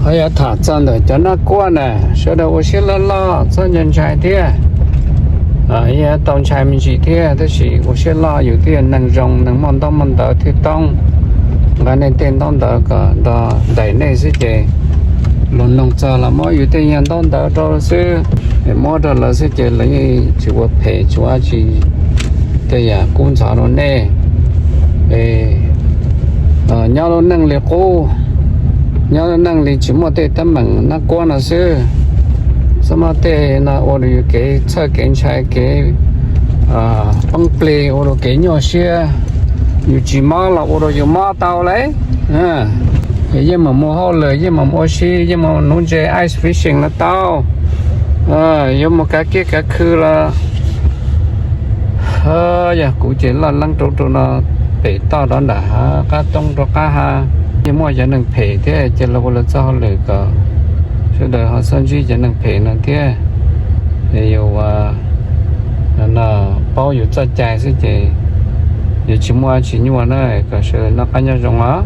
Ho yog tham txog ntawm cov nab kuab na, sawv daws ua siab loj loj txhob ntshai ntshai thiab. Yog tau ntshai me ntsis thiab, tab sis ua siab loj, yus twb yog neeg zoo, neeg muaj ntaub muaj ntawv thiaj toob. Nqa nej tej ntaub ntawv kom nrog nraim nej xwb ces luag noog txog los muab yus tej yam ntaub ntawv rau xwb, muab rau lawv xwb ces lawv yeej tsis ua phem tsis ua dab tsi, tej yam kub ntxhov rau nej. Nyob lub neej li qub, nyob lub neej li tsis muaj tej teeb meem nab kuab no xwb. Txhob muab tej no ua rau yus kev txhawj kev ntshai, kev poob plig, ua rau kev nyuaj siab. Yus tsis mob los ua rau yus mob tau lauj. Yeej meem mus hauj lwm, yeej meem ua si, yeej mus nuv ntses ice fishing los tau. Yuav mus kav kiab kav khw los, yog kuv ces loj leeb rau rau no, pem toj rov nram hav, qab roob rau qab hav. Yeej muaj cov neeg phem thiab ces los ua lawv txoj hauj lwm kom sawv daws ho txhob ntsib cov neeg phem no thiab. Es yus no paub yus txoj cai xwb ces yus tsis muaj dab tsi nyuaj na, kom sawv daws noj qab nyob zoo os.